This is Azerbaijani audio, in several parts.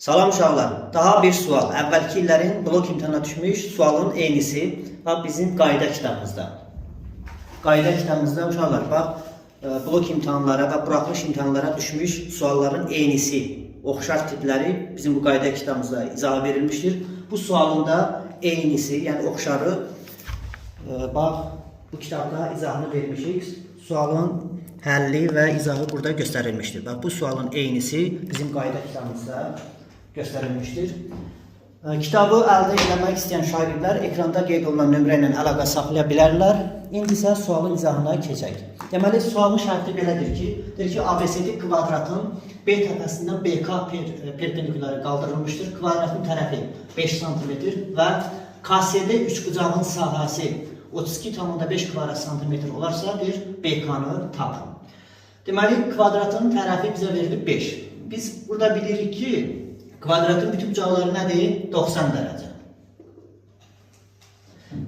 Salam uşaqlar. Daha bir sual. Əvvəlki illərin blok imtahana düşmüş sualın eynisi bax bizim qayda kitabımızda. Qayda kitabımızda uşaqlar bax blok imtahanlara və buraxılış imtahanlara düşmüş sualların eynisi, oxşar tipləri bizim bu qayda kitabımızda izah verilmişdir. Bu sualın da eynisi, yəni oxşarı bax bu kitabda izahını vermişik. Sualın həlli və izahı burada göstərilmişdir. Bax bu sualın eynisi bizim qayda kitabımızda göstərilmişdir. Kitabı əldə etmək istəyən şagirdlər ekranda qeyd olunan nömrə ilə əlaqə saxlaya bilərlər. İndi isə sualın izahına keçək. Deməli, sualın şərti belədir ki, deyir ki, ABCD kvadratın B təpəsindən BK perpendikulyarı qaldırılmışdır. Kvadratın tərəfi 5 sm və KSD üçbucağın sahəsi 32,5 kvadrat santimetr olarsa, deyir, BK-nı tapın. Deməli, kvadratın tərəfi bizə verilib 5. Biz burada bilirik ki, kvadratın bütün bucaqları nədir? 90 dərəcə.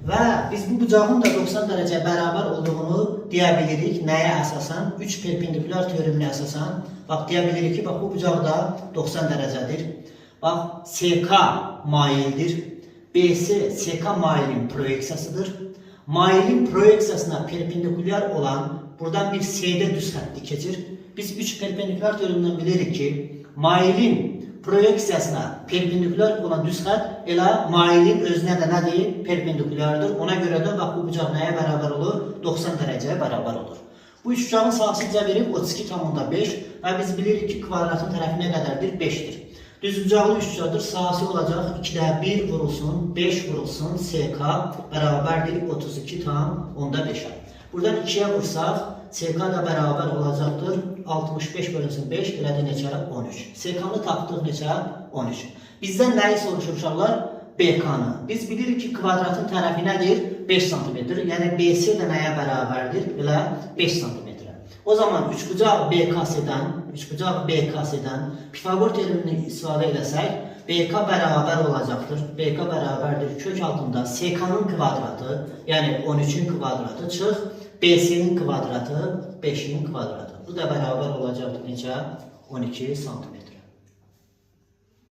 Və biz bu bucağın da 90 dərəcəyə bərabər olduğunu deyə bilirik. Nəyə əsasən? 3 perpendikulyar teoreminə əsasən. Bax, deyə bilirik ki, bax bu bucaq da 90 dərəcədir. Bax, SK maildir. BC SK mailin proyeksiyasıdır. Mailin proyeksiyasına perpendikulyar olan buradan bir CD düz xətti keçir. Biz 3 perpendikulyar teoremindən bilirik ki, mailin proyeksiyasına perpendikulyar olan düz xətt elə mailin özünə də nədir? Perpendikulyardır. Ona görə də bax bu bucaq nəyə bərabər olur? 90 dərəcəyə bərabər olur. Bu üçbucağın sahəsi bizə verib 32,5 və biz bilirik ki, kvadratın tərəfi nə qədərdir? 5-dir. Düzbucaqlı üçbucaqdır. Sahəsi olacaq 2-də 1 vurulsun, 5 vurulsun, SK bərabərdir 32,5-ə. Buradan 2-yə vursaq, SK da bərabər olacaqdır 65 bölünsün 5, elədir neçə? 13. SK-nı tapdıq neçə? 13. Bizdən nəyi soruşur uşaqlar? BK-nı. Biz bilirik ki, kvadratın tərəfi nədir? 5 sm. Yəni BC də nəyə bərabərdir? Elə 5 sm. O zaman üçbucaq BKC-dən, üçbucaq BKC-dən Pifaqor teoremini istifadə eləsək, BK bərabər olacaqdır. BK bərabərdir kök altında SK-nın kvadratı, yəni 13-ün kvadratı çıx BC-nin kvadratı 5-in kvadratı. Bu da bərabər olacaqdır neçə? 12 santimetr.